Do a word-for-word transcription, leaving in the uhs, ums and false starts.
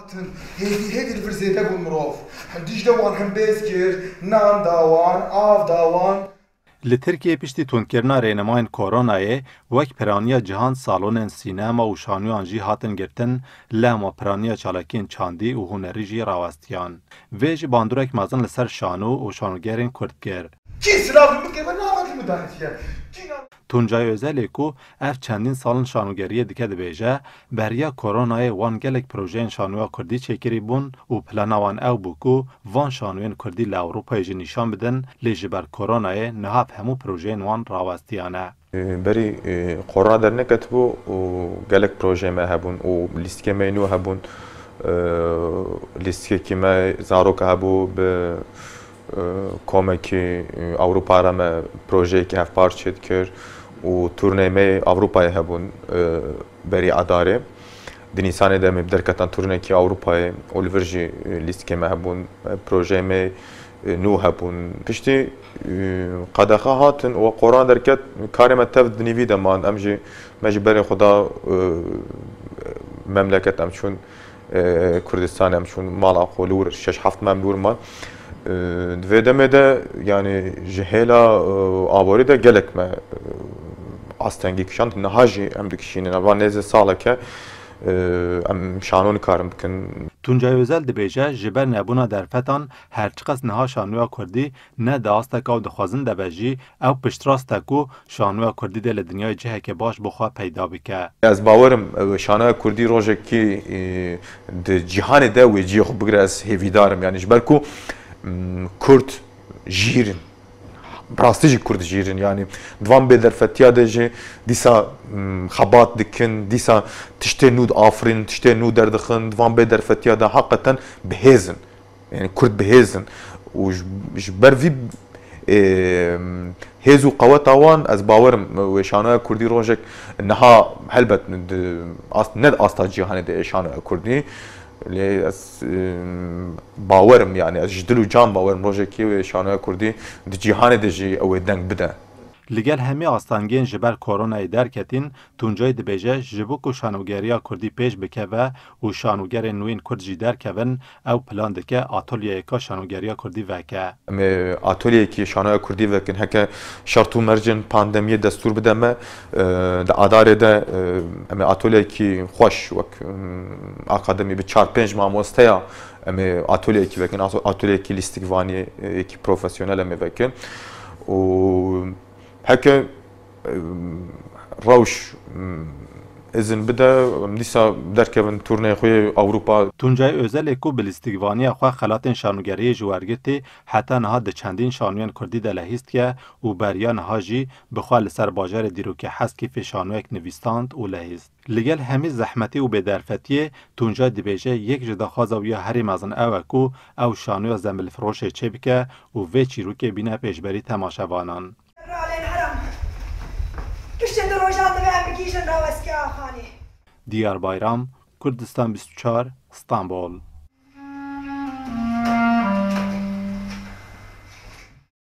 Hêdî hêdî li vir zêde bûn mirov. Hindî ji de wan hembêz kir, nan da wan, av da wan. Li Tirkiyeyê piştî tundkirina rênemayên koronayê, wek piraniya cihan salonên sînema û şanoyan jî hatin girtin, lehma piraniya çalakiyên çandî û hunerî jî rawestiyan. Vê jî bandorek mezin li ser şano û şanogerên kurd kir. Kî silav li min keve navek li min danîtiye. Kî na- Tuncay Özel ê ku ev çendîn sal in şanogeriyê dike dibêje, beriya koronayê wan gelek projeyên şanoya kurdî çêkirî bûn û plana wan ew bû ku van şanoyên kurdî li Ewropayê jî nîşan bidin, lê ji ber koronayê niha ev hemû projeyên wan rawestiyane. Berî, e, korona derneketibû û gelek projeyê me hebûn û lîstikê me yê nû hebûn. E, lîstikekî me zaroka hebû bi, e, komekî, e, Ewropa re me projeyekî hevpar çêdikir û turneyê me yê Ewropayê hebûn, e, berî Adarê. Di Nîsanê de em ê bi derketan turnekî Ewropayê û li vir jî, e, lîstikê me hebûn, e, projeyê me, e, nû hebûn. Piştî, e, qedexe hatin û korona derket, karê me tev di nîvî de man. Em jî, me jî berê xwe da, e, memleket, em çûn, e, Kurdistanê, em çûn mala xwe li wir, şeş heft mem li wir man. E, di vê demê de, yanî ji hêla, e, aborî de gelek me, e, astengî kişand. Niha jî em dikişînin. Van nêzê saleke, e, em şano nikarin bikin. Tuncay Özel dibêje, ji ber nebûna derfetan, her çiqas niha şanoya kurdî ne di asteka ew dixwazin de be jî, ew piştrast e ku şanoya kurdî dê li dinyayê ciheke baş bo xwe peyda bike. Ez bawerim, e, şanoya kurdî rojekî, e, di cîhanê de wê cihê xwe bigire, ez hêvîdar im. Yanî ji ber ku, m, kurd jîr in. Rastî jî kurd jîr in. Yanî di van bêderfetiya de jî dîsa, m, xebat dikin, dîsa tiştê nû diafirînin, tiştê nû derdixin, di van bêderfetiya de heqeten bi hêz in. Yanî kurd bi hêz in. Û ji, ji ber vî, e, hêz û qeweta wan, ez bawerim wê şanoya kurdî rojek niha helbet di ast-, ne di asta cîhanê de şanoya kurdî. Lê ez, e, bawerim, yanî ez ji dil û can bawerim, rojekê wê şanoya kurdî di cîhanê de jî ew ê deng bide. Li gel hemî astengiyên ji ber koronayê derketîn, Tuncay dibêje, ji bo ku şanogeriya kurdî pêş bikeve û şanogerên nû yên kurd jî derkevin, ew plan dike atolyeyeka şanogeriya kurdî veke. Em ê atolyeyekî şanoya kurdî vekin. Heke şert û mercên pandemiyê destûr bide me, e, di Adarê de, e, em ê atolyeyekî xweş wek, em, akademî bi çar pênc mamosteya em ê atolyeyekî vekin. Ato-, atolyeyekî lîstikvaniyê, e, yekî profesyonel em ê vekin. Û heke, e, rewş, m, izin bide, em dîsa derkevin turneyê xwe yê Ewropa. Tuncay Özel ê ku bi lîstikvaniya xwe xelatên şanogeriyê ji wergirtî heta niha di çendîn şanoyên kurdî de lehîstiye û beriya niha jî bi xwe li ser bajarê dîrokê Heskîfê şanoyek nivîstand û lehîst. Li gel hemî zehmetî û bêderfetiyê, Tuncay dibêje yek ji daxwaza wî ya herî mezin ew e ku ew şanoya zembilfiroşê çêbike û vê çîrokê bîne pêşberî temaşevanan. Ralên herem. Piştî du rojan divê em bigihîjin rawestgeha Xanê. Diyar Bayram, Kurdistan bîst û çar, Stenbol.